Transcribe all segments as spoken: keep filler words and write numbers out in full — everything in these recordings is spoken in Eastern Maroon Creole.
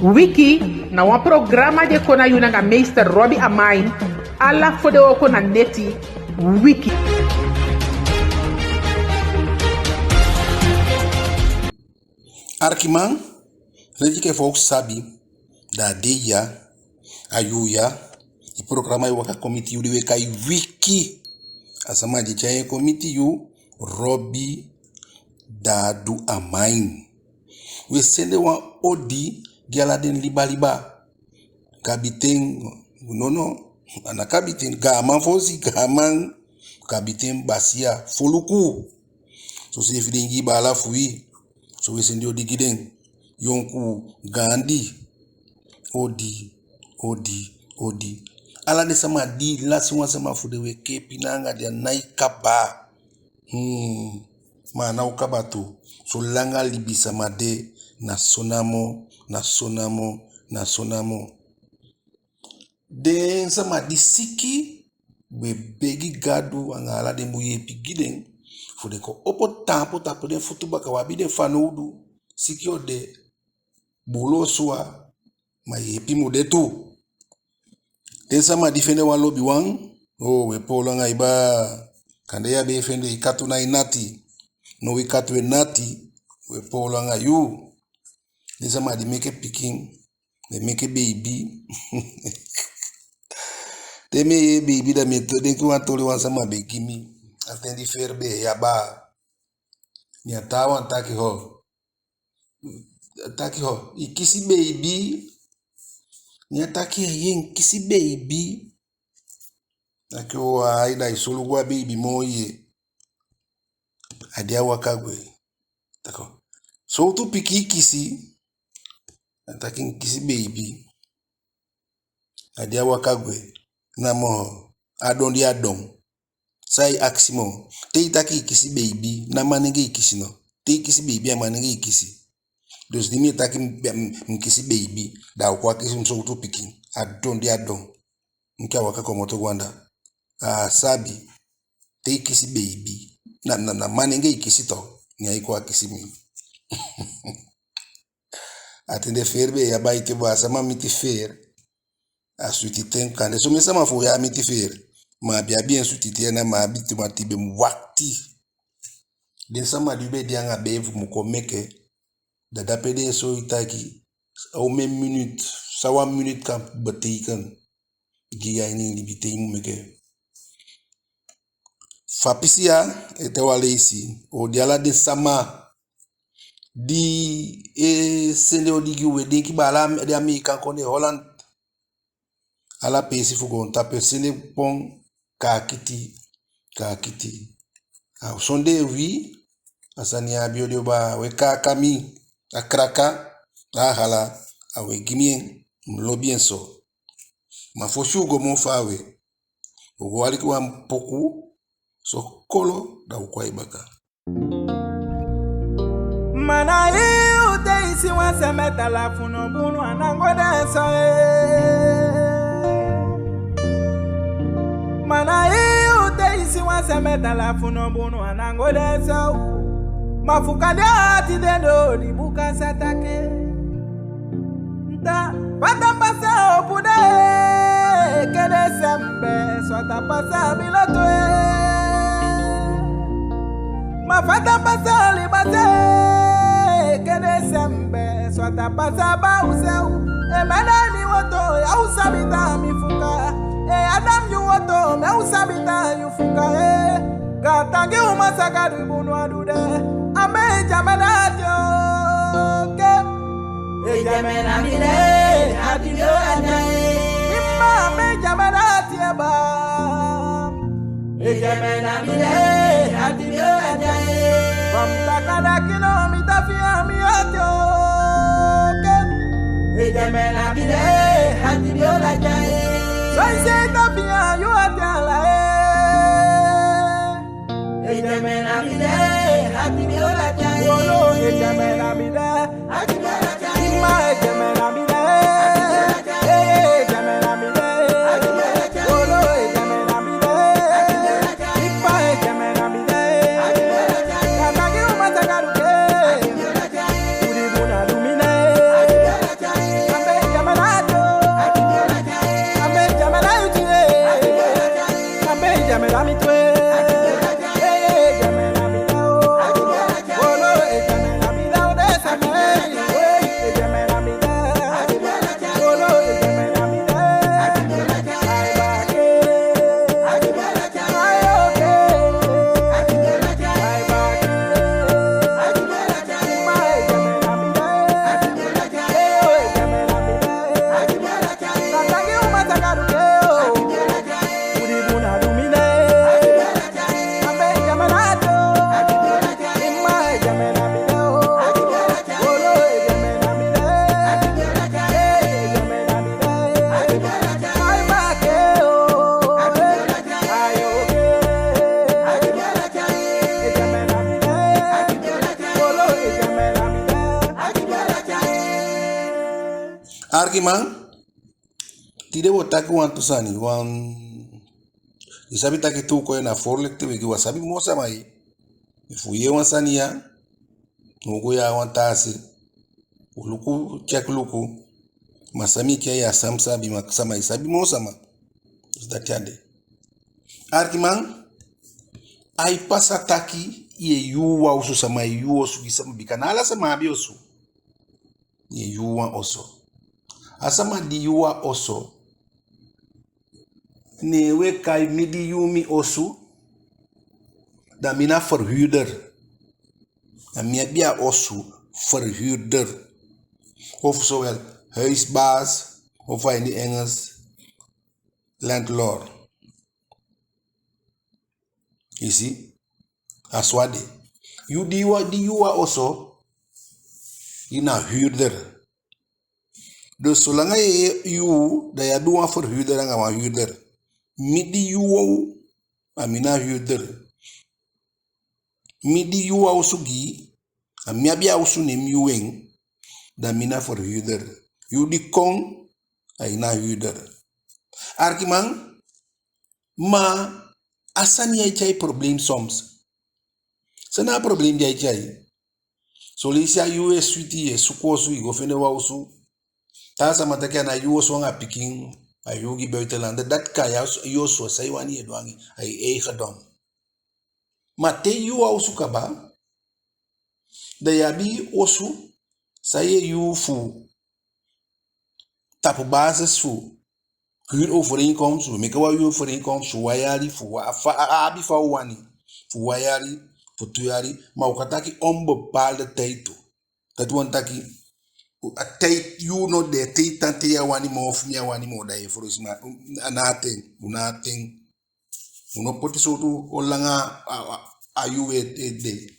Wiki na wan programa di e kon na yu nanga meester Robbie Amain, ala fodewooko na neti. Wiki. Arkiman, leti enke fa u sabi, da a dei ya, a yuu ya, i programa e waka kon miti yu di we kai Wiki. A sama di e tyai en kon miti yu, Robbie Dadu Amain. We sende wan odi gi ala den liba liba. Kabiten, nono, a ná kabiten, gaaman fosi, gaaman, kabiten, basiya, foluku. Soseefi den Ingii baala fu wi, so we sende odi gi den, yonkuu, gaandi, odi, odi, odi. Ala den sama di lasi wan sama fu den, we kee pina anga den, a nái kaba. Hmm, ma a ná o kaba tu. Solanga libisama de, na so namo, na so namo, na so namo. Den sama di siki, we begi Gadu anga ala den bun yeepi gi den, fu den kon opo taampu tapu den futu baka, u abi den fanowdu. Siki o de, buulu o suwa, ma yeepi mu de tu. Den sama di fende wan lobiwan, o, we poolo anga i baa. Kande ya be e fende i katu, na i nati. Now i katu e nati, we poolo anga yu. Den sama di meke pikin, den meke beibi. Te mi e yee beibi, da mi e denki wan toli wan sama be gi mi, a ten di Veer be e abaa. Ne a taawan taki ho, a taki ho, i kisi beibi. Ne a taki eeye, mi kisi beibi. A taki o, ai, da i solugu a beibi moo ye. A di a waka gwe, a taki ho, sowtu pikin i kisi? A taki mi kisi beibi. A di a waka gwe, namo a don di a don. San i akisi moo? Te i taki i kisi beibi, na manengee i kisi no? Te i kisi beibi, a manengee i kisi. Dus di mi e taki mi, mi, mi kisi beibi, da a o kon akisi mi sowtu pikin. A don di a don. Enke a waka komoto go anda. A sabi, te i kisi beibi, na, na, na manengee i kisi tu, ne ai kon akisi mi. A ten de Veer be e abaa ete, baa, sama miti Veer, a switi ten. Kande somen sama fu u ya miti Veer, ma a be abi en switi ten, na ma a abi tu, ma te i be mu wakiti. Den sama di u be de anga bee fu mu kon meke, da dape den e soi i taki, omen miniti, san wan miniti kan beteiken gi i a ini i libi, te i mu meke. Fu a pisi ya, ete wan leisi, odi ala den sama di e sende odi gi u, we denki baa ala den Ameekan Kondee, Holland, ala peesi fu goontapu, e sende pon, kaakiti, kaakiti. A sondee wi, a sani ya abi odi o baa, we kaaka mi, a kraka, a hala, a we gi mi en, mi lobi en so. Ma fosi u go moo faawe, u go aliki wan poku, so kolo, da u kon a i baka. Gaantangi u Masaa Gadu, i bunu a du de. A mbei dyame dati o, ke. Mma, a mbei dyame dati e baa. Fa mi ta kanda kino, mi ta fii a mi ati o, ke. Son se ta fii a yu ati ala e. Arkiman, tide wi o taki wantu sani, wan, i sabi taki te u kon ya na voorlichting, wi gi wan sabi moo sama. Efu u yee wan sani ya, u go ya a wan taa se, u luku, check luku, ma san mi e kai ya, san mi sabi, ma sama e sabi moo sama. Dus dati a de. Arkiman, ai pasa taki yu e yuu wan osu, sama e yuu osu gi sama, bika ná ala sama abi osu. Yu e yuu wan osu. A sama di yuu a osu, ne u e kai, mi di yuu mi osu, da mi na verhuurder. Da mi abi a osu, verhuurder. Of zowel huisbaas, of a ini Engels, landlord. I si? A so a de. Yu di yuu a, di yuu a osu, yu na huurder. Dus solanga yu e yuu, da yu abi wan verhuurder anga wan huurder. Mi di yuu, a mi na huurder. Mi di yuu a osu gi, a mi abi a osu, ne mi yuu en, da mi na verhuurder. Yu di kon, a yu na huurder. Arkiman, ma a sani ya e tyai probleem soms. San na a probleem di ai tyai? Son leisi a yuu e switi, yu e suku osu, i go fende wan osu. Taa sama taki a ná yu osu anga pikin, a yuu gi buitenlander, dati kan a yu osu, san i wani yu e du anga en, a i eigendom. Ma te i yuu a osu kaba, da yu abi osu san yu e yuu fu tapu basis fu huurovereenkomst, wi meke wan huurovereenkomst fu wan yali, fu wan, fa, a, a abi fa u wani, fu wan yali, fu tu yali, ma u kan taki onbepaalde tijd tu. Dati wani taki, a tijd, yuu no de, te i tan, te yu á wani moo, fu mi á wani moo, da yu e foloisi, ma, um, a ná a ten, u ná a ten. U no poti sowtu o langa a, a, a yuu e, e de.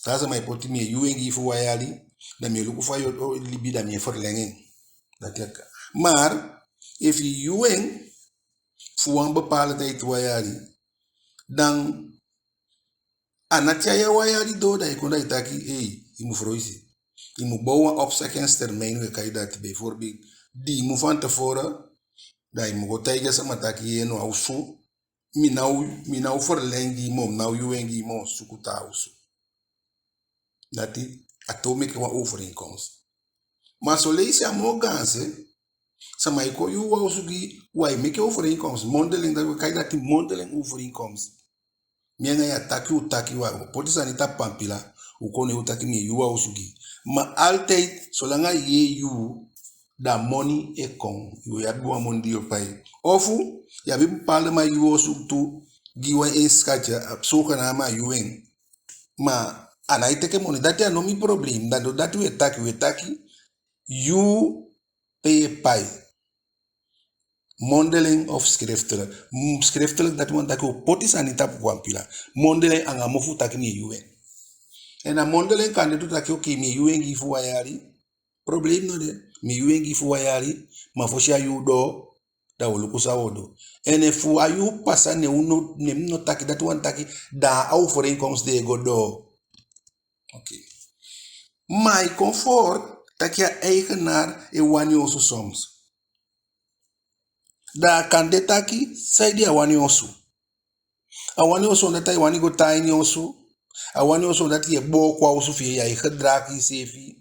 Taa sama e poti, mi e yuu en gi yu fu wan yali, da mi e luku fa yu o libi, da mi e verleng en. Dati a kan. Maar efu i yuu en fu wan bepaalde tijd, wan yali, dan a ná te a wan yali doo, da i kon, da i taki, ei, i mu foloisi. I mu bow wan opzeggingstermijn, wi e kai dati, bijvoorbeeld, di i mu van tevoren, da i mu go taigi a sama taki, yee no, a osu, mi ná o, mi ná o verleng gi i moo, mi ná o yuu en gi i moo, suku taa osu. Dati a te u meke wan overeenkomst. Ma son leisi a moo gaanse, sama e kon yuu wan osu gi, u á e meke overeenkomst, mondeling, dati wi e kai dati mondeling overeenkomst. Mi anga yu a taki, u taki, wi á o poti sani tapu pampila, u kon ne u taki mi e yuu wan osu gi. Ma altijd, solanga yu e yuu, da moni e kon, yu o abi wan moni di yu o pai. Ofu yu abi bepaalde man yuu osu tu gi wan, en schatje, a zogenaamd, a yuu en. Ma a ná e teke moni, dati a no mi probleem. Da dati wi e taki, wi e taki yuu pe yu e pai. Mondeling of schriftelijk. Mm, schriftelijk, dati wani taki u poti sani tapu pampila. Mondeling, anga mofu taki mi e yuu en. En a mondeling kan de tu taki, oké, mi e yuu en gi yu fu wan yali. Probleem no de. Mi e yuu en gi yu fu wan yali, ma fosi a yuu doo, da u o luku san u o du. En efu a yuu pasa, ne u no, ne mi no taki, dati wani taki, da a overeenkomst de e go doo. Oké. Ma ai kon voor taki a eigenaar e wani osu soms. Da a kan de taki, saide a wani osu? A wani osu omdat ai wani go tan a ini osu. A wani osu omdat yu e booko a osu fi en, yu á e gedraag yuseefi.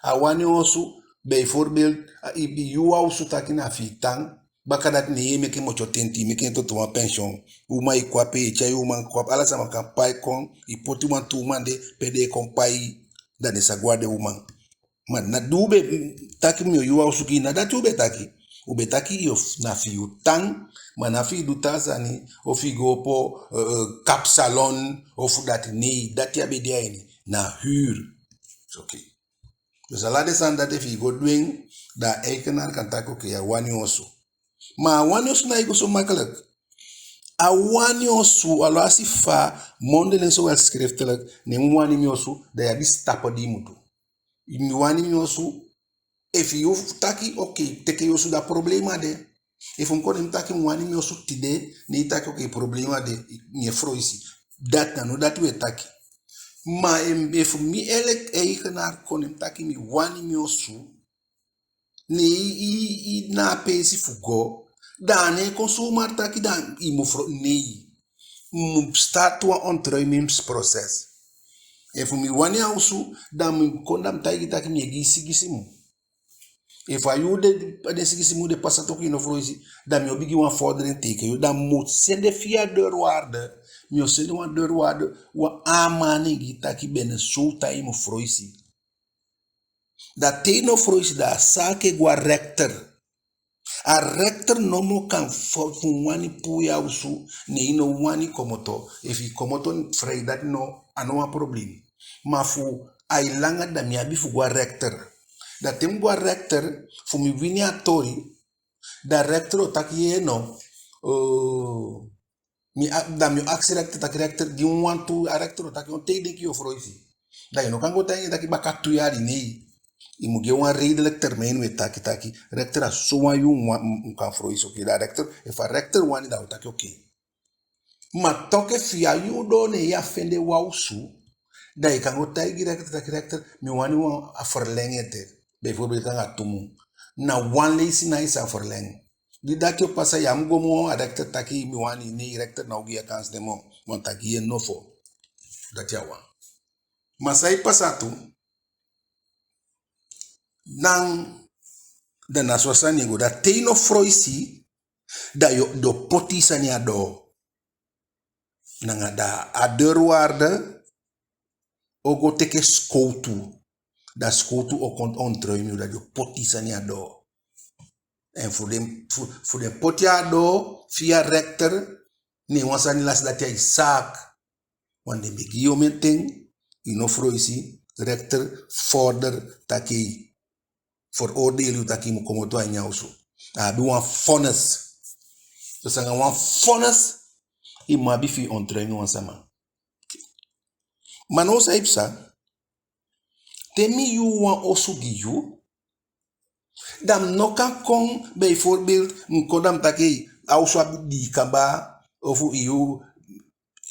A wani osu, bijvoorbeeld, a, i, i yuu a osu taki na fi i tan. Bakadati ne yu e meke motyo tenti, i meke en toto wan pension. Uman e kon ape, yu e tyai uman kon ape, ala sama kan pai kon, i poti wantu uman de, pe den e kon pai, da den sa go a den uman. Ma na di u be taki mi o yuu a osu gi i, na dati u be taki. U be taki yu o f-, na fi yu tan, ma ná fi i du taa sani, ofu i go opo, eh, eh, kapsalon, ofu dati, nei, dati á be de a ini, na huur. Oké. Dus ala den sani dati efu i go du en, da a eigenaar kan taki, oké, a wani osu. Ma a wani osu ná e go so makkelijk. A wani osu, alwasi fa, mondeling zowel schriftelijk, ne mi wani mi osu, da yu abi stappen di i mu du. Mi wani mi osu, efu yu taki, oké, teke yu osu, da problema á de. Efu mi kon ne mi taki mi wani mi osu tide, ne i taki, oké, problema á de, mi e foloisi. Dati na no dati u e taki. Ma efu mi eerlijk eigenaar kon ne mi taki mi wani mi osu, ne i, i, i na a peesi fu go, da a ná e kon zomaar taki da i mevrouw, nee. I mu start wan ontruimingsproces. Efu mi wani a osu, da mi kon da mi taigi taki mi e gi i sigisi mun. Efu a yuu de, den sigisi mun de pasa toku i no foloisi, da mi o bigin wan vordering teke yu, da mi o sende via deurwaarder, mi o sende wan deurwaarder, wan aanmaning gi i taki binnen zo ten i mu foloisi. Da te i no foloisi, da a zaak e go a rechter. A rechter nomo kan fu, fu wani puu yu a osu, ne i no wani komoto. Efu i komoto vrij, dati no, a no wan probleem. Ma fu ai langa, da mi abi fu go a rechter. Da te mi go a rechter, fu mi wini a toli, da rechter o taki yee no, eh, mi a-, da mi o akisi rechter taki rechter, gi mi wantu, a rechter o taki on ten i denki yu o foloisi. Da i no kan go taigi en taki baka tu yali, nee. I mu gi en wan redelijk termijn, we taki taki rechter, a sowan yuu mi kan foloisi, oké. Da rechter, efu a rechter wani, da a o taki oké. Ma toku efu a yuu doo ne i á fende wan osu, da i kan go taigi rechter taki rechter, mi wani wan a verleng ete. Bijvoorbeeld anga tu mun. Na wan leisi na i sa verleng. Di dati o pasa, ya mu go moo a rechter taki mi wani, nee, rechter ná o gi yu a kans de moo, want a gi yu nofo. Dati a wan. Ma san e pasa tu, dan da na so a sani e go, da te i no foloisi, da yo, den o poti i sani a doo. Nanga da a deurwaarder o go teke sikowtu. Da sikowtu o kon ontruim yu, da den o poti i sani a doo. En fu den, fu, fu den poti a doo via rechter, ne wan sani lasi, dati a i zaak. Want den be gi yu omen ten, i no foloisi, rechter vorder taki, veroordeel yu taki i mu komoto a ini a osu. A abi wan vonnis. Dus anga wan vonnis i mu abi fi i ontruim wan sama. Ma now san e pasa, te mi yuu wan osu gi yu, da mi no kan kon, bijvoorbeeld, mi kon da mi taki a osu abi dii kambaa, ofu i yuu,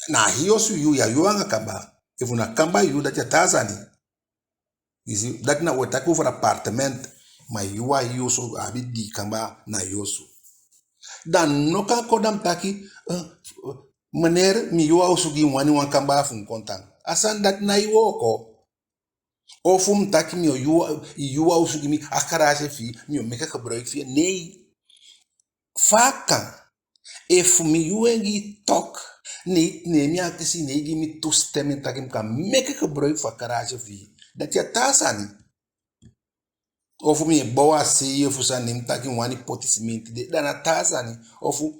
na a hii osu i yuu, ya yuu anga kambaa. Efu na kambaa i yuu, dati a taa sani. I si, dati na we taki over appartement. Ma i yuu a hii osu, a abi dii kambaa, na i osu. Da mi no kan kon da mi taki, eh, meneer, mi yuu a osu gi i, mi wani wan kambaa fu mi kon tan. A sani dati ná e wooko. Ofu mi taki mi o yuu, i yuu a osu gi mi, a garage fi i, mi o meke gebruik fi en. Nee. Fa a kan? Efu mi yuu en gi i toch, ne, ne mi akisi, ne i gi mi toestemming taki mi kan meke gebruik fu a garage fi i, dati a taa sani. Ofu mi e bow a se, efu sani, ne mi taki mi wani poti simenti de, da na taa sani. Ofu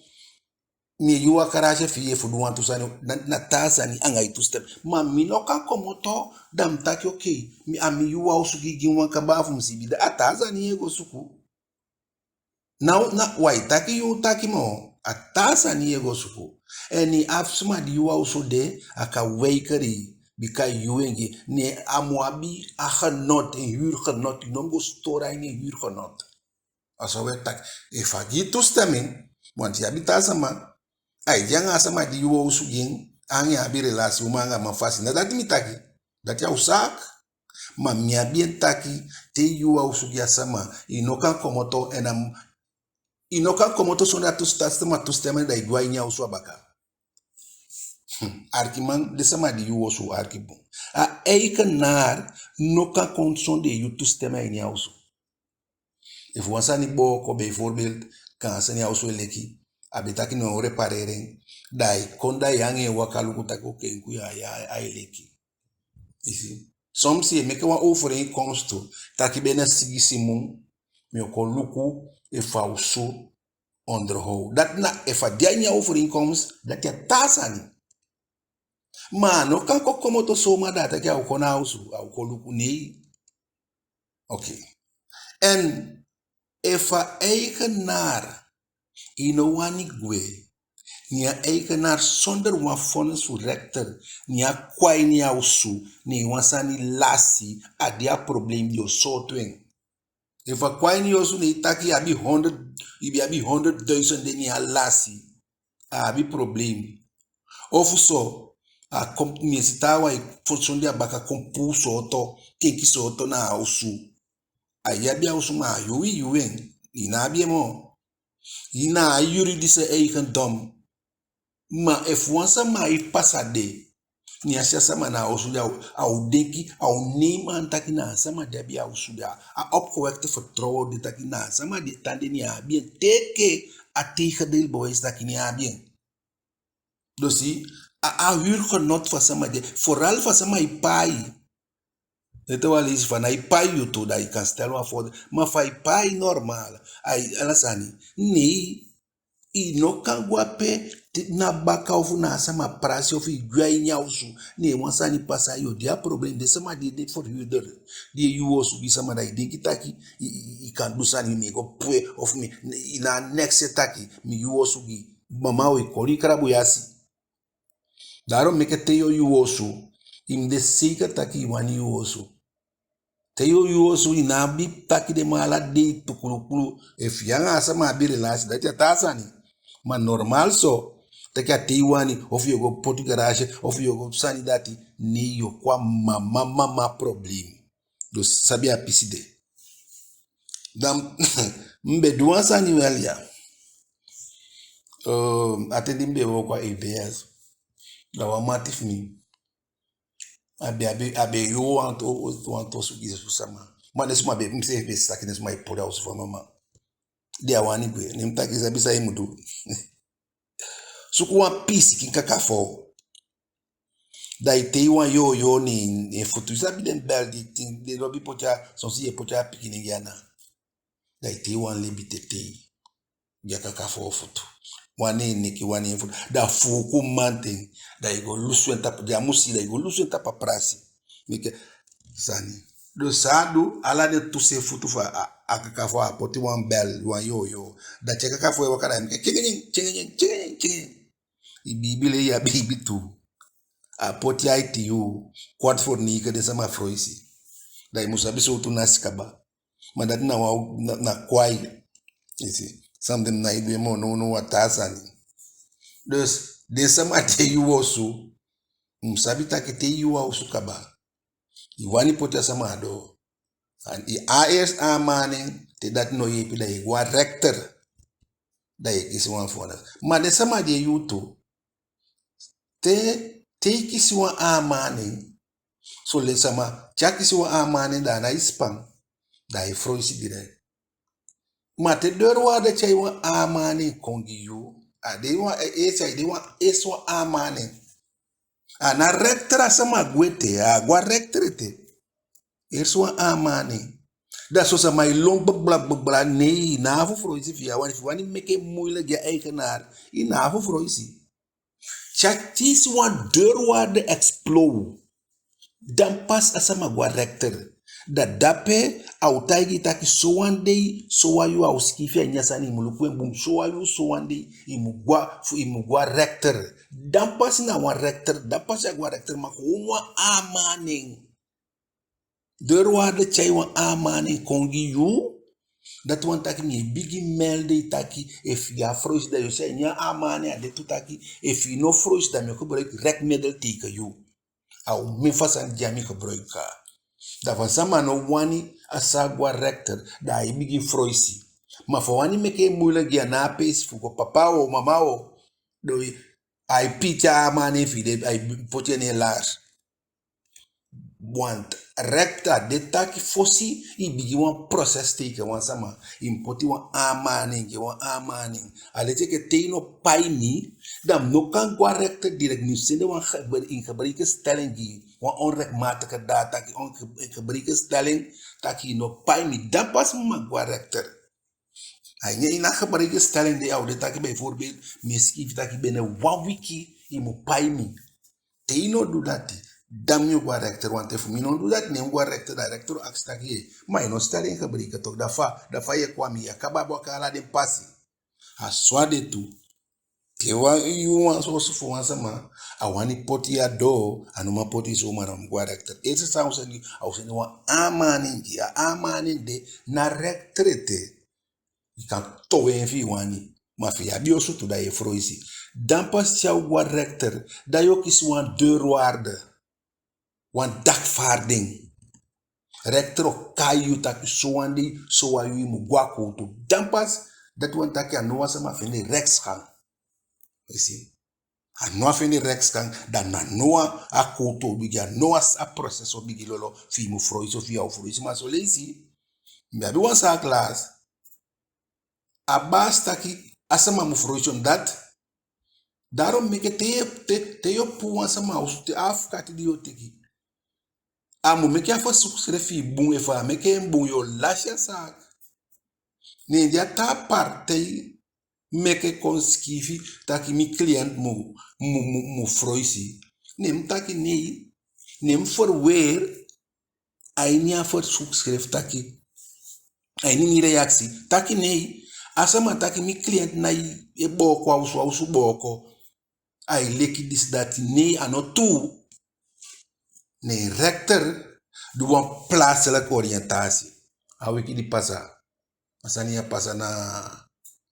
mi e yuu a garage fi i fu du wantu sani, na, na taa sani anga i toestemming. Ma mi no kan komoto, da mi taki oké, mi, a mi yuu a osu gi i, gi mi wan kambaa fu mi siibi, da a taa sani yu e go suku. Now, na, wi á e taki yuu taki moo, a taa sani yu e go suku. En i abi sama di yuu a osu de, a kan weigeren i, bika i yuu en gi en, ne a mu abi a genot, en huurgenot, i no mu go storen a ini en huurgenot. A so we taki, efu a gi i toestemming, want i abi taa sama, ai de anga a sama di yuu a osu gi en, anga en abi relasi, uman anga man fasi. Na dati mi taki, dati a u zaak. Ma mi abi en taki, te i yuu a osu gi a sama, i no kan komoto, en a m-, i no kan komoto sondee a toes-, a sama toestemming, da i go a ini a osu a baka. Hmm, arkiman, den sama di yuu osu, arki bun. A eigenaar no kan kon sondee yu toestemming a ini a osu. Efu wan sani booko, bijvoorbeeld, kaa sani, a osu e leki, a be taki ne en o repareer en, da ai kon, da i anga en waka luku taki oké, enke ya, ya, ai leki. I si? Soms i e meke wan overeenkomst taki binnen sigisi mun mi o kon luku efu a osu onderhoud. Dati na efu a de a ini a overeenkomst, dati a taa sani. Ma a no kan kon komoto zomaar da a taki a o kon na a osu, a o kon luku, nee. Oké. En efu a eigenaar, i no wani gwe, ne a eigenaar zonder wan vonnis fu rechter, ne a kon a ini a osu, ne wan sani lasi, a de a probleem, den o sooto en. Efu a kon a ini yu osu, ne i taki i abi honderd, i be abi honderdduizend de, ne a lasi, a abi probleem. Ofu so, a kon, mi e si taawan e kon sondee a baka kon puu sooto, kenki sooto na a osu. A i abi a osu ma a yu i yu en, i ná abi en moo. I na a juridische eigendom. Ma efu wan sama e pasa de, ne a si a sama na a osu de, a o, a o denki, a o neem aan taki na a sama di abi a osu de. A opgewekte vertrouwen de taki na a sama di e tan de, ne a abi en, te enke a tegendeel bewijs taki ne a abi en. Dus a, a huurgenot fu a sama de, vooral fu a sama e pai. Ete wan leisi fa a ná e pai yu tu, da i kan stel wan voorbeeld. Ma fa a e pai normaal, ai ala sani. Nee, i no kan go ape te na baka ofu na a sama prasi ofu i gwe a ini a osu. Ne wan sani pasa, yu o de a probleem. Den sama di e de verhuurder, di e yuu osu gi sama, da i denki taki i, i, i kan du sani, mi e go puu en ofu mi, i na a next e taki mi yuu osu gi mama, o e koli i krabu yasi. Daarom meke te yu o yuu osu, i mu de zeker taki i wani yuu osu. Te yu o yuu osu, i ná abi taki den man ala dei tukulukulu. Efu yu anga a sama abi relasi, dati a taa sani. Ma normaal so, taki a te i wani, ofu yu o go poti garage, ofu yu o go sani dati, ne yu o kon a mama, mama probleem. Dus sabi a pisi de. Dan mi be du wan sani wel ya. Eh, a ten di mi be wooko a E B S, da wan mati fu mi, a be, a be, a be yuu wantu, wantu osu gi wan sama. Ma den sama be, mi seefi be si taki den sama e poli a osu fu a mama. Di a wani gwe, ne mi taki, i sabi san i mu du? Suku wan piisikin kakafoo. Da i tei wan yooyoo ne en futu. I sabi den bel di tin, den lobi poti a, son se i e poti a pikin gi ana. Da i tei wan lebi tetei gi a kakafoo futu. Wan ne en neki, wan ne en futu. Da fuuku mamanten, da i go lusu en tapu, di a mu si, da i go lusu en tapu a prasi. Meke sani. Dus san a du, ala den tu se futu fu a, a kakafoo, a poti wan bel, wan yooyoo. Da te a kakafoo e waka, da i meke kinginyin, kinginyin, kinginyin, kinginyin. I biibi lei, a biibi tu. A poti aiti yuu, kwart voor negen den sama foloisi. Da i mu sabi sowtu nasi kaba. Ma dati na wan, na, na kwai. I si. San den ná e du en moo nownow, a taa sani. Dus den sama di e yuu osu, i mu sabi taki te i yuu a osu kaba, i wani poti a sama a doo. En i a eerst aanmaning, te dati no yeepi, da i e go a rechter. Da i e kisi wan vonnis. Ma den sama di e yuu tu, te, te i kisi wan aanmaning, soleisi sama, te a kisi wan aanmaning, da a ná e span, da ai foloisi direct. Ma te deurwaarder tyai wan aanmaning kon gi yu, a de wan, e, e, a de wan, eerst wan aanmaning. A ná rechter a sama gwe ete, a á go a rechter ete. Eerst wan aanmaning. Da son sama e lon gbagbla, gbagbla, nee, i ná abi fu foloisi fi i á wani, fi i wani meke moeilijk gi a eigenaar, i ná abi fu foloisi. Te a kisi wan deurwaarder explode, dan pas a sama go a rechter. Da dape a o taigi i taki sowan dei, sowan yuu, a o sikiifi a ini a sani, i mu luku en bun, sowan yuu, sowan dei, i mu go a, fu, i mu go a rechter. Dan pas na wan rechter, dan pas i a go a rechter, ma kon wan aanmaning. Deurwaarder tyai wan aanmaning kon gi yu, dati wani taki mi e bigin melde i taki, efu yu á foloisi, da yu o si a ini a aanmaning a de tu taki, efu yu no foloisi, da mi o gebruik rechtsmiddel tegen yu. A omen fasi anga di a mi gebruik. Da fa sama no wani a sa go a rechter, da ai bigin foloisi. Ma fa a wani meke en moeilijk gi en, a ná a peesi fu go, papa o, mama o, da ai piiti a aanmaning fi i de, ai poti en ne en laars. Want rechter de taki fosi i bigin wan proces tegen wan sama, i mu poti wan aanmaning, gi en wan aanmaning. A leti enke te i no pai mi, da mi no kan go a rechter direct, mi mu sende wan gebre-, in gebrekenstelling gi i, wan onrechtmatige daad taki, on-, in gebrekenstelling taki i no pai mi, dan pas mi mag go a rechter. A ini a gebrekenstelling de a o de taki bijvoorbeeld, mi e sikiifi taki binnen wan wiki i mu pai mi. Te i no du dati, dan mi o go a rechter, want efu mi no du dati, ne mi go a rechter, da rechter o akisi taki, ma i no stel in gebreken toch, da fa, da fa yu e kon a mi, yu á kaba baka ala den pasi. A so a de tu. Te wan, yu wan so, so fu wan sama, a wani poti yu a doo, a no man poti yu zomaar, a mu go a rechter. Eerste san a o sende, a o sende wan aanmaning gi i, a aanmaning de na rechter ete. I kan towe en fi i wani. Ma fi i abi osu tu, da yu e foloisi. Dan pas te a o go a rechter, da yu o kisi wan deurwaarder. Wan dagvaarding. Rechter o kai yu taki sowan dei, sowan yuu i mu go a kowtu. Dan pas, dati wani taki a no wan sama fende rechtsgang. I si? A no a fende rechtsgang, dan na now a kowtu o bigin, a now a proces o bigin lolo, fi i mu froisi, fi i á o froisi. Ma son leisi, mi abi wan zaak laatst, a basi taki a sama mu froisi omdat, daarom meke te, te, te yu o puu wan sama a osu, te a afkati di yu o teki, a mu meke a verzoekschrift fi i bun, efu a á meke en bun yu o lasi a zaak. Ne di a taa partij meke kon sikiifi taki mi cliënt mu, mu, mu, mu froisi. Ne mi taki nee, ne mi verweer a ini a verzoekschrift taki, a ini mi reactie taki nee, a sama taki mi cliënt nái e booko a osu, a osu booko, ai leki disi dati, nee, a no tuu. Ne rechter du wan plaatselijke oriëntatie a wiki di pasa. A sani ya pasa na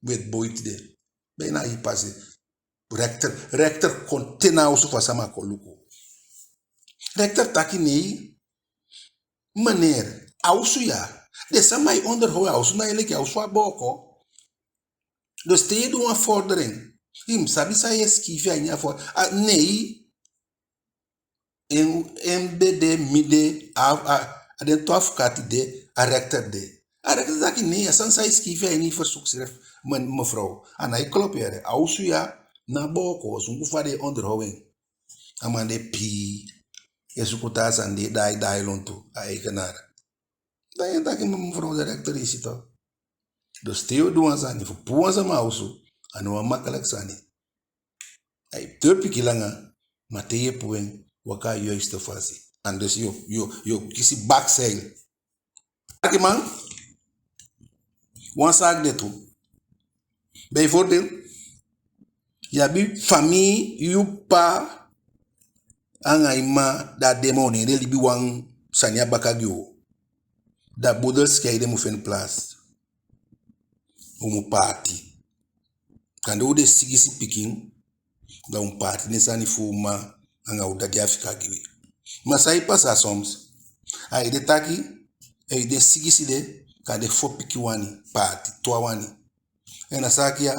Witbooi tide. Bijna a wiki pasa. Rechter, rechter kon te na a osu fu a sama kon luku. Rechter taki nee, meneer, a osu ya, den sama e onderhoud a osu, na yu leki a osu a booko. Dus te yu e du wan vordering, i mu sabi san yu e sikiifi a ini a vor-, a, nee, en, en be de, mi de, a, a, a den tu afkati de, a rechter de. A rechter taki nee, a sani san i sikiifi a ini i verzoekschrift, me-, mevrouw, a nái klopu yee. A osu ya ná booko osu, luku fa den e onderhoud en. A man de pii, e suku taa sani, den e daai daai lontu, a eigenaar. Dan yu e taki, ma mevrouw de rechter, i si toch. Dus te yu o du wan sani, fu puu wan sama a osu, a no wan makkelijk sani. Ai te pikin langa, ma te yu e puu en, waka a juiste fasi. Anders yu o, yu o, yu o kisi bakzeil. Alikiman, wan zaak de tu. Bijvoorbeeld, yu abi famii, yu ppa anga i mma, da den mu, ne den libi wan sani a baka gi u. Da boedel scheiden mu feni plaats. U mu paati. Kande u de sigisi pikin, da u mu paati den sani fu u mma anga u dda di a fika gi wi. Ma san e pasa soms, a e de taki, a e de sigisi de, kande fo pikin wani paati, tu á wani. En a zaak ya,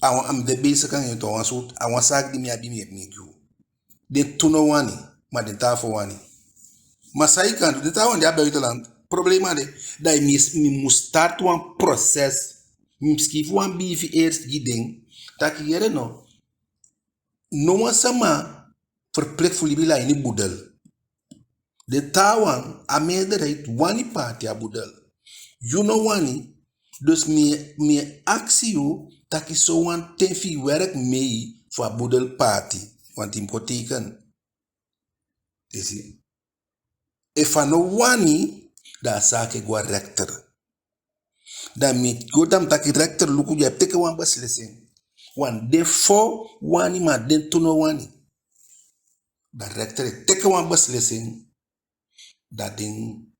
a wan, a mi de bezig anga en tu, a wan sowtu, a wan zaak di mi abi, mi e, mi e gi u. Den tu no wani, ma den taa fo wani. Ma san i kan du, den taa wan de a buitenland, problema de, da mi, mi mu start wan proces, mi mu sikiifi wan biifi eerst gi den, taki yere no, no wan sama verplicht fu libi a ini boedel. Den taawan, a meerderheid wani paati a boedel. Yu no wani, dus mi, mi e akisi yu taki sowan ten fi i werk mee fu a boedel paati, want i mu kon teken. I si? Efu a no wani, da a zaak e go a rechter. Da mi go, da mi taki rechter, luku, yu e teke wan beslissing. Want den fo wani, ma den tu no wani. Da rechter e teke wan beslissing. Da den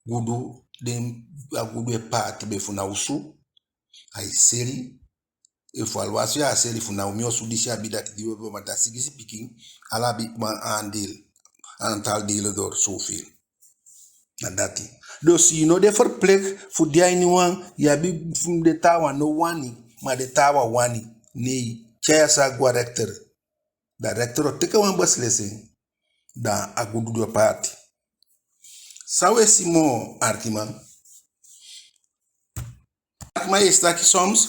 gudu, den, a gudu e paati, be fu na osu ai seli. Efu alwasi a seli, fu na mi osu disi abi, dati di u abi, ma da sigisi pikin, ala abi wan aandeel, aantal delen door zoveel. Na dati. Dus i no de verplicht fu de a ini wan, i abi fu den taawan no wani, ma den taawan wani. Nee, tyai a zaak go a rechter. Da rechter o teke wan beslissing, da a gudu o paati. San u e si moo, alikiman? Alikiman, yu e si taki soms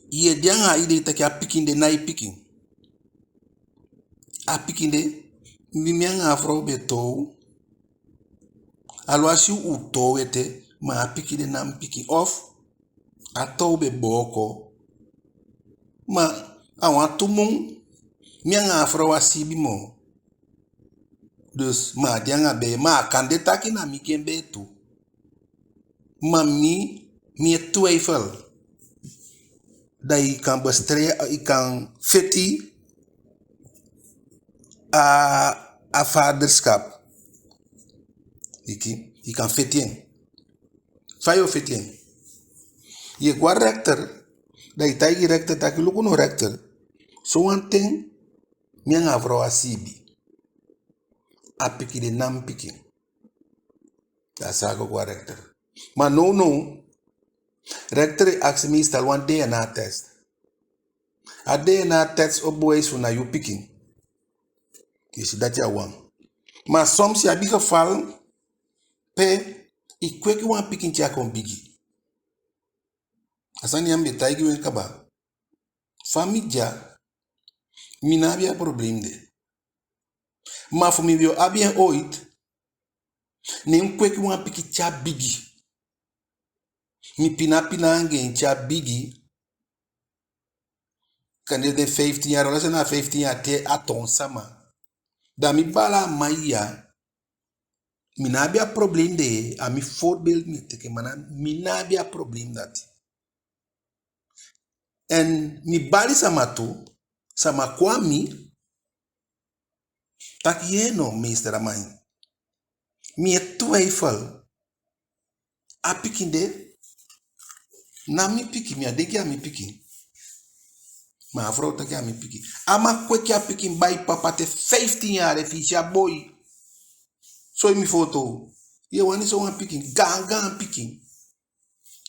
yu e de anga a idee taki a pikin de na i pikin. A pikin de, mi, mi anga a frow be toow. Alwasi u toow ete, ma a pikin de na mi pikin. Of a toow be booko. Ma a wantu mun, mi anga a frow á siibi moo. Dus, ma a de anga bee, ma a kan de taki na mi gi en bee tu. Ma mi, mi e twijfel. Da i kan bestrij, i kan feti a, a vaderschap. I ki-, i kan feti en. Fa yu o feti en? Yu e go a rechter, da i taigi rechter taki luku no rechter. Sowan ten, mi anga a frow á siibi. A pikin de na mi pikin. Da a zaak o go a rechter. Ma nownow, rechter e akisi mi, stel wan D N A-test. A D N A-test o bewijs fu na yu pikin. I si, dati a wan. Ma soms i abi geval pe i kweki wan pikin te a kon bigi. A sani ya mi be taigi u en kaba. Fa mi de ya, mi ná abi a problem de. Ma fu mi be o abi en ooit, ne mi kweki wan pikin te a bigi. Mi pina pina anga en te a bigi. Kande den fiftin yali, ala sani na fiftin yali te a toon sama. Da mi baala a man ya, mi ná abi a problem de, a mi voorbeeld mi e teke, ma na, mi ná abi a problem dati. En mi bali sama tu, sama kon a mi, taki: "Yee no, meester Amain. Mi e twijfel. A pikin de, ná mi pikin, mi á denki a mi pikin." Ma a frow taki a mi pikin. A man kweki a pikin, bai papa te fiftin yali, fi i si a boi. Soi mi foto. Yu e wani sowan pikin, gaan gaan pikin.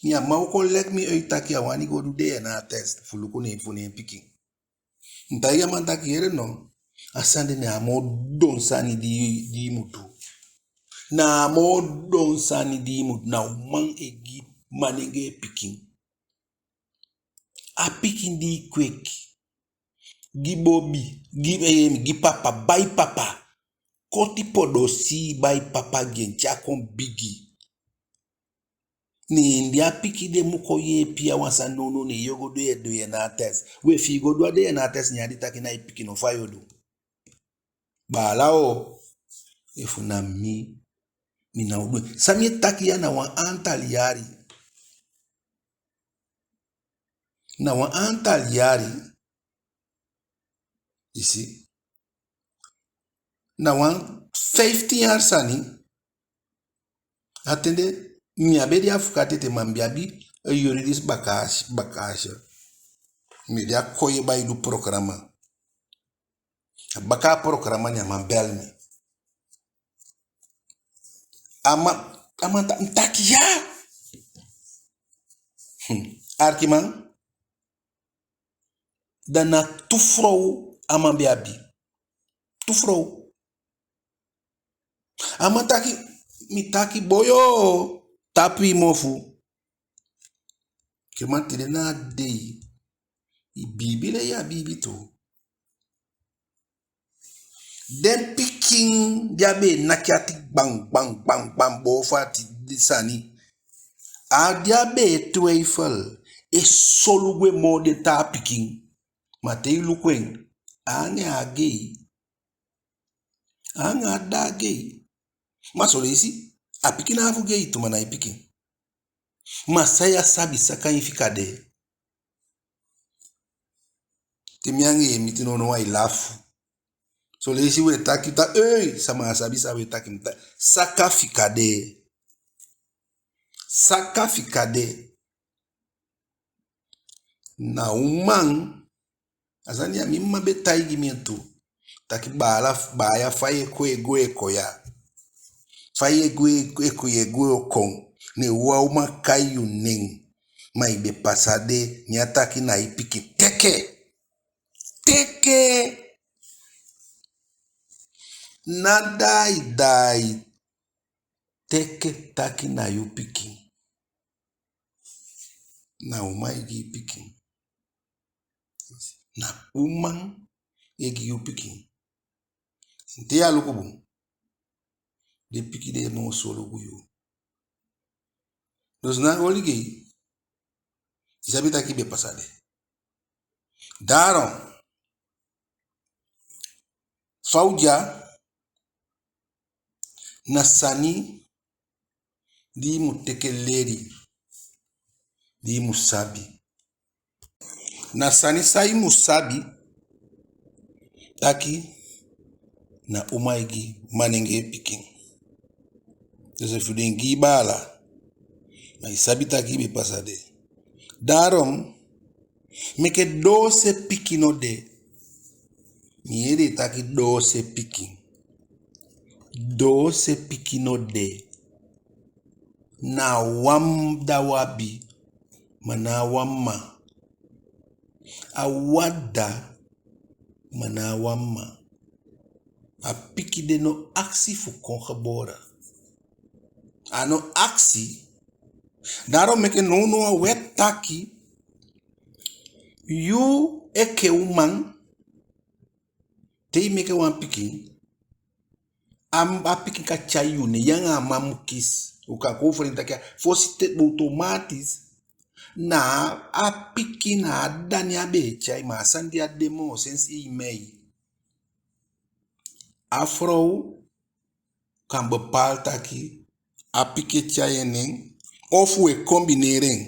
Ne a man o kon leg mi uit taki a wani go du D N A-test fu luku ne fu ne en pikin. Mi taigi a man taki: "Yee no, a sani de na a moo don sani di, di i mu du. Na a moo don sani di i mu du. Na uman e gi manengee pikin. A pikin di i kweki, gi bobi, gi, eh, gi papa, bai papa. Koti podosii bai papa gi en te a kon bigi. Ne di a pikin de mu kon yeepi a wan sani nownow, ne yu o go du yu D N A-test. We, fi i go du a D N A-test, ne a di taki na i pikin, no, fa yu o du?" Baala o, efu na mi, mi ná o du en. San mi e taki ya na wan aantal yali. Na wan aantal yali. I si. Na wan fiftin yali sani. A ten de, mi á be de afukati ete, ma mi be abi, eh, juridisch bagage, bagage. Mi de a Koyeba e du programma. A baka a programma ne a man bel mi. A man, a man ta-, mi taki ya. Hmm. Arkiman, da na tu frow a man be abi. Tu frow. A man taki, mi taki: "Boyo, tapu i mofu." Ke man, tide na a dei, i biibi lei, a biibi tu. Den pikin di a be e naki ati gban, gban, gban, gban, boven ati, di sani. A di a be e twijfel, e solugu en moo den taa pikin. Ma te i luku en, a anga en á gei. A anga en á gei. Ma son leisi, a pikin na fu gei tu, ma na i pikin. Ma san yu á sabi, saka en fika de. Te mi anga yu e miti nownow, ai lafu. Son leisi we taki ta-, ei, sama á sabi san we taki, mi ta-, saka fika de. Saka fika de. Na uman, a sani ya mi mma be taigi mi en tu. Taki baala, baaya, fa yu e kon e gwe e kon ya. Fa yu e gwe e kon, yu e gwe o kon. Ne wan uman kai yu nen. Ma i be pasa de, ne a taki na i pikin. Teke. Teke. Ná daai daai. Teke taki na yu pikin. Na uman e gi i pikin. Na uman e gi yu pikin. Te yu á luku bun, den pikin de e moo solugu yu. Dus ná oli gei, i sabi taki i be pasa de. Daarom, fa u de ya, na sani di i mu teke leli, di i mu sabi. Na sani san i mu sabi, taki na uman e gi manengee pikin. Dus efu den gi i baala, ma i sabi taki i be pasa de. Daarom, meke doose pikin no de. Mi yee den e taki doose pikin. Doose pikin no de. na wan dda u abi, ma ná wan mma. A wan dda, ma ná wan mma. A pikin de no akisi fu kon geboren. A no akisi. Daarom meke nownow a wet taki, yu enke uman, te i meke wan pikin, a, a pikin kan tyai yu nen, yu anga a man mu kisi. U kan kon fu den taki a fosi te, automatisch, na a pikin, na a dda ne a be e tyai, ma a sani di á de moo sensi i mei. A frow kan bepaal taki a pikin e tyai en nen, ofu u e combineer en.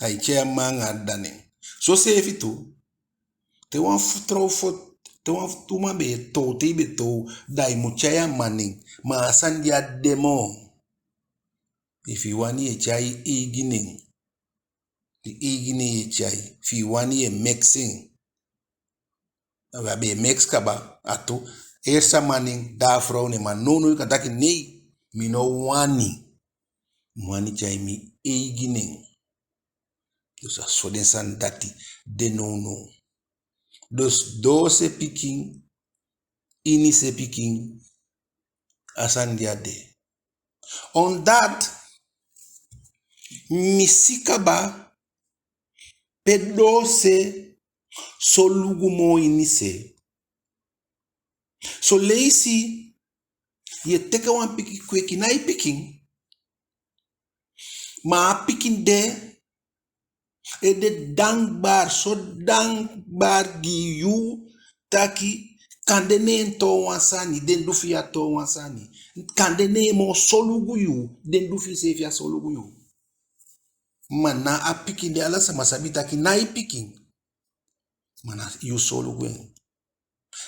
Ai tyai a mma anga a dda nen. Soseefi tu, te wan fu, trouw fu, te wan fu tu uman be e toow, te i be toow, da i mu tyai a mma nen. Ma a sani di á de moo, efu i wani i e tyai i eigi nen. I eigi nen i e tyai, efu i wani i e mix en. A be e mix kaba, a tu, eerst a man nen, da a frow nen, ma nownow i kan taki nee, mi no wani. Mi wani tyai mi eigi nen. Dus a so den sani dati de nownow. Dus doose pikin, inise pikin, a sani di á de. Omdat mi si kaba pe doose solugu moo inise. Son leisi yu e teke wan pikin kweki, na i pikin. Ma a pikin de e de dankbaar, so dankbaar gi yu taki kande ne en toon wan sani, den du fi yu á toon wan sani. Kande ne en moo solugu yu, den du fi yu seefi á solugu yu. Ma na a pikin de, ala sama sabi taki na i pikin. Ma na yu solugu en.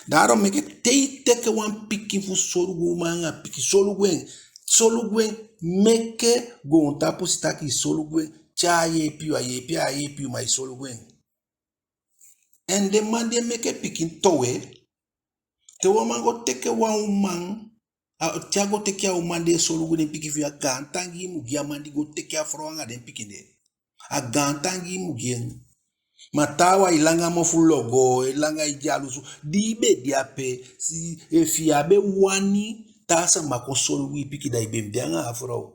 Daarom meke te i teke wan pikin fu solugu, uman anga pikin, solugu en, solugu en, meke goontapu si taki i solugu en, te a yeepi yu, a yeepi, a yeepi yu, ma i solugu en. En den man di e meke pikin towe, te wan man go teke wan uman, a, te a go teke a uman di e solugu den pikin fi en, a gaantangi i mu gi a man di go teke a frow anga den pikin de. A gaantangi i mu gi en. Ma taawan e langa mofu logo, e langa e dyalusu. Di i be de ape, si, efu yu á be wani taa sama kon solugu i pikin, da i be mu de anga a frow.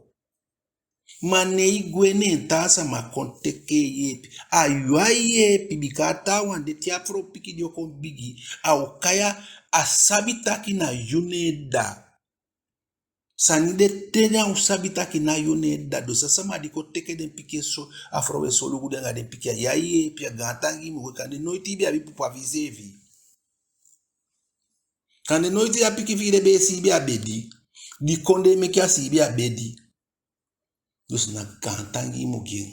Ma ne i gwe, ne taa sama kon teke yeepi. A yu a yeepi, bika a taawan de, te a frow pikin di o kon bigi, a o kai a, a sabi taki na yu ne en dda. Sani de te na u sabi taki na yu ne en dda, dus a sama di kon teke den pikin e so, a frow e solugu den anga den pikin, a yu a yeepi, a gaantangi i mu gi en. Kande noiti i be abi papa fi iseefi. Kande noiti a pikin fi i de be e siibi a bedi. Di kondee meke a siibi a bedi. Dus na gaantangi i mu gi en.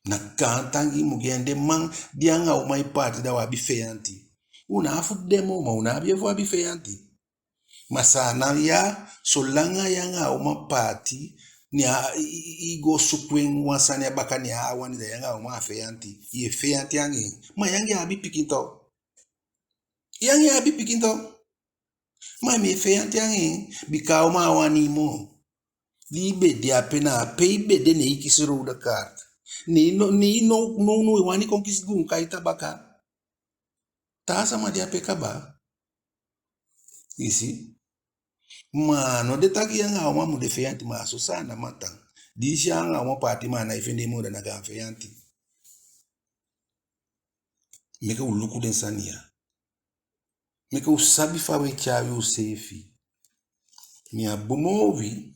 Na gaantangi i mu gi en. Den man di anga uman e paati, da u abi feyanti. U ná a fu de moo, ma u ná abi fu abi feyanti. Ma Saanan ya, solanga yu anga a uman paati, ne a, i, i, i go suku en wan sani a baka, ne a á wani, da yu anga a uman a feyanti. Yu e feyanti anga en. Ma yu anga en abi pikin tu. Yu anga en abi pikin tu. Ma mi e feyanti anga en, bika a uman á wani i moo. Di i be de ape, na ape i be de, ne i kisi rode kaart. Ne i no, ne i no, nownow i wani kon kisi guun kaita baka. Taa sama de ape kaba. I si? Ma a no de taki yu anga a uman mu de feyanti, ma a so Saanan man tan. Di i si a anga a uman paati, ma a nái fende en moo, da na gaan feyanti. Meke u luku den sani ya. Meke u sabi fa u e tyai useefi. Mi á bun moo wi,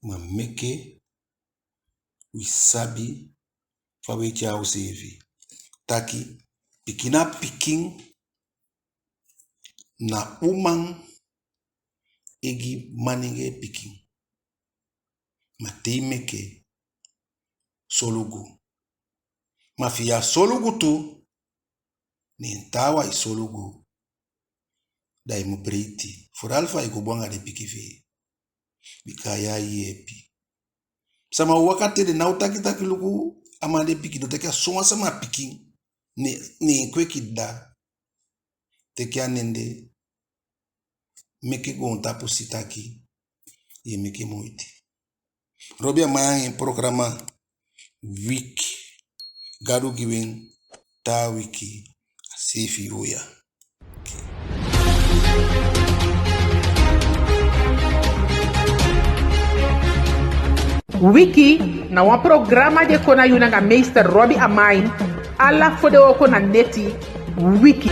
ma meke wi sabi fa u e tyai useefi. Taki, pikin na pikin, na uman e gi manengee pikin. Ma te i meke, solugu. Ma fi yu á solugu tu, ne en taawan e solugu, da i mu breiti. Vooral fa i go bun anga den pikin fi i. Bika yu á yeepi. Sama o waka te den ná o taki taki luku a man de pikin, den o taki a sowan sama pikin. Ne, ne en kweki dda. Teke a nen de, meke goontapu si taki yu e meke moiti. Robi Amain anga en programa Wiki. Gadu gi wi en, taa wiki a seefi yuu ya. Wiki na wan programa di e kon na yu nanga meester Robi Amain, ala fodewooko na neti. Wiki.